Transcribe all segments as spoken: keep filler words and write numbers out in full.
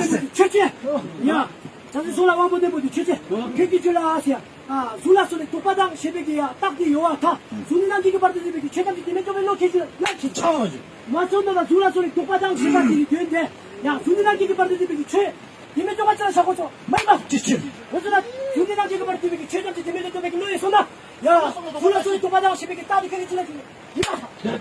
ནས་ཆོས་ཅན། ཡ། བྱང་ཆུབ་སེམས་ལ་དབང་པོ་ལྡན་པོ་དེ་ཆོས་ཅན། ཁྱོད་ཀྱི་ཆོས་ལ་ཨ་ཟེར། ཨ། གཟུགས་ལ་སོགས་ལ་རྟོག་པ་དང་ཞེན་པའི་གི་ཡ་རྟགས་དེ་ཡོད་པར་ཐལ། གཟུགས་ནས་རྣམ་མཁྱེན་གྱི་བར་དུ་གཟིགས་པའི་གི་ཆོས་ཐམས་ཅད་དེ་མེད་རྟོགས་པའི་བློ་ཁྱེད་ཀྱིས་ལ་ཁྱེད་ཀྱིས། མ་ཚོར་འདོད་ལ་གཟུགས་ལ་སོགས་ལ་རྟོག་པ་དང་ཞེན་པ་དེ་ནི་དོན་དེ། ཡང་གཟུགས་ནས་རྣམ་མཁྱེན་གྱི་བར་དུ་གཟིགས་པའི་གི་ཆོས་དེ་མེད་རྟོགས་པ་ཅི་ལ་བཞག་གོ་ཆོག་མ་ཡིན་པ། ཅི་ཕྱིར། འོ་ཚོ་ལ་གཟུགས་ནས་རྣམ་མཁྱེན་གྱི་བར་དུ་གཟིགས་པའི་གི་ཆོས་ཐམས་ཅད་དེ་མེད་རྟོགས་པའི་གི་བློ་ཡིན་སོང་ན། ཡང་གཟུགས་ལ་སོགས་ལ་རྟོག་པ་དང་ཞེན་པའི་གི་རྟགས་དེ་ཁྱེད་ཀྱིས་ཅི་ལ་ཁྱེད་ཀྱིས།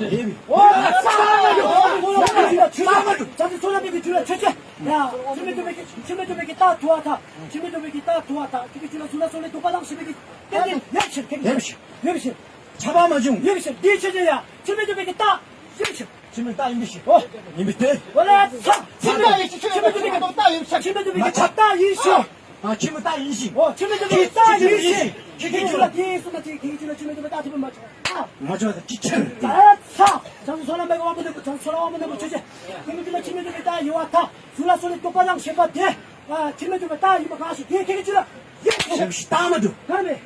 ཡིན་པ། འོ་ཚ་མ་འགྲོ། ཚ་མ་འགྲོ། ཚ་མ་འགྲོ། བྱང་ཆུབ་སེམས་ལ་དབང་པོ་ལྡན་པོ་དེ་ཆོས་ཅན། ཡ། འཆི་མེད་གདུང་བས་ཀྱི་འཆི་མེད་གདུང་བས་ཀྱི་རྟགས་དུ་བ་ཐ། འཆི་མེད་གདུང་བས་ཀྱི་རྟགས་དུ་བ་ཐ། ཁྱེད་ཀྱི་ཆོས་ལ་གཟུགས་ལ་སོགས་ལས་ལྡོག་པ་དང་ཞེས་པའི་གི་རྟེན་འབྲེལ་ཡོད་ཕྱིར། ཁྱེད་ཀྱི་ཡོད་ཕྱིར། ཡོད་ཕྱིར། ཁྱབ་པ་མ་བྱུང་། ཡོད་ཕྱིར། འདིའི་ཕྱིར་ཅི་ཡང་འཆི་མེད་གདུང་བས་ཀྱི་རྟགས་ཡིན་ཕྱིར། འཆི་མེད་རྟགས་ཡིན་པའི་ཕྱིར། ཨོ། ཡིན་པའི་དེ། ཨོ་ལེ་ཚ། འཆི་མེད་གདུང་བས་ཀྱི་འཆི་མེད་གདུང་བས་ཀྱི་རྟགས་ཡིན་ཕྱིར། འཆི་མེད་གདུང་བས་ཀྱི་རྟགས་ཡིན་ཕྱིར། ཨ། འཆི་མེད་རྟགས་ཡིན་ཞིང་། ཨོ། འཆི་མེད་གདུང་བས་ཀྱི་རྟགས་ཡིན་ཞིང་། ཁྱེད་ཀྱི་ཆོས་ལ་དེ་གསུངས་ན་དེ་ཁྱེད་ཀྱི་ཆོས་ལ་འཆི་མེད་གདུང་བས་རྟགས་ཐེབས་པ་མ་བྱུང་། མ་བྱུང་བ་དེ་ཅི་ཕྱིར། ཨ་ཚ། བྱང་ཆུབ་མཚོ་ལ་མེད་པའི་དབང་པོ་རྣོན་པོ། བྱང་ཆུབ་མཚོ་ལ་དབང་པོ་རྣོན་པོ་ཆོས་ཅན། ཁྱེད་ཀྱི་ཆོས་ལ་འཆི་མེད་གདུང་བས་རྟགས་ཡོད་པ་ཐ། གཟུགས་ལ་སོགས་ལས་ལྡོག་པ་དང་ཞེས་པ་དེ། ཨ། འཆི་མེད་གདུང་བས་རྟགས་ཡིན་པ་གང་ཞིག་དེ་ཁྱེད་ཀྱི་ཆོས་ལ་ཡིན་ཞིང་། རྟགས་མ་གྲུབ། ག་རེ་མེད།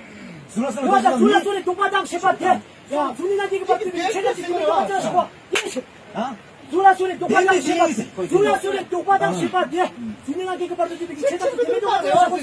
གཟུགས་ལ་སོགས་ལས་ལྡོག་པ་དང་། གཟུགས་ལ་སོགས་ལས་ལྡོག་པ་དང་ཞེས་པ་དེ། ཡང་གཟུགས་བརྙན་དང་རྐྱེན་གྱིས་བར་དུ་བྱས་པའི་ཆོས་ཅན་དེ་ཆི་མེད་གདུང་བས་རྟགས་ཞེས་པ་ཡིན་ཞིང་། ཨ། གཟུགས་ལ་སོགས་ལས་ལྡོག་པ་དང་ཞེས་པ། གཟུགས་ལ་སོགས་ལས་ལྡོག་པ་དང་ཞེས་པ་དེ། གཟུགས་བརྙན་དང་རྐྱེན་གྱིས་བར་དུ་བྱས་པའི་ཆོས་ཅན་དེ་ཆི་མེད་གདུང་བས་རྟགས་ཞེས་པ།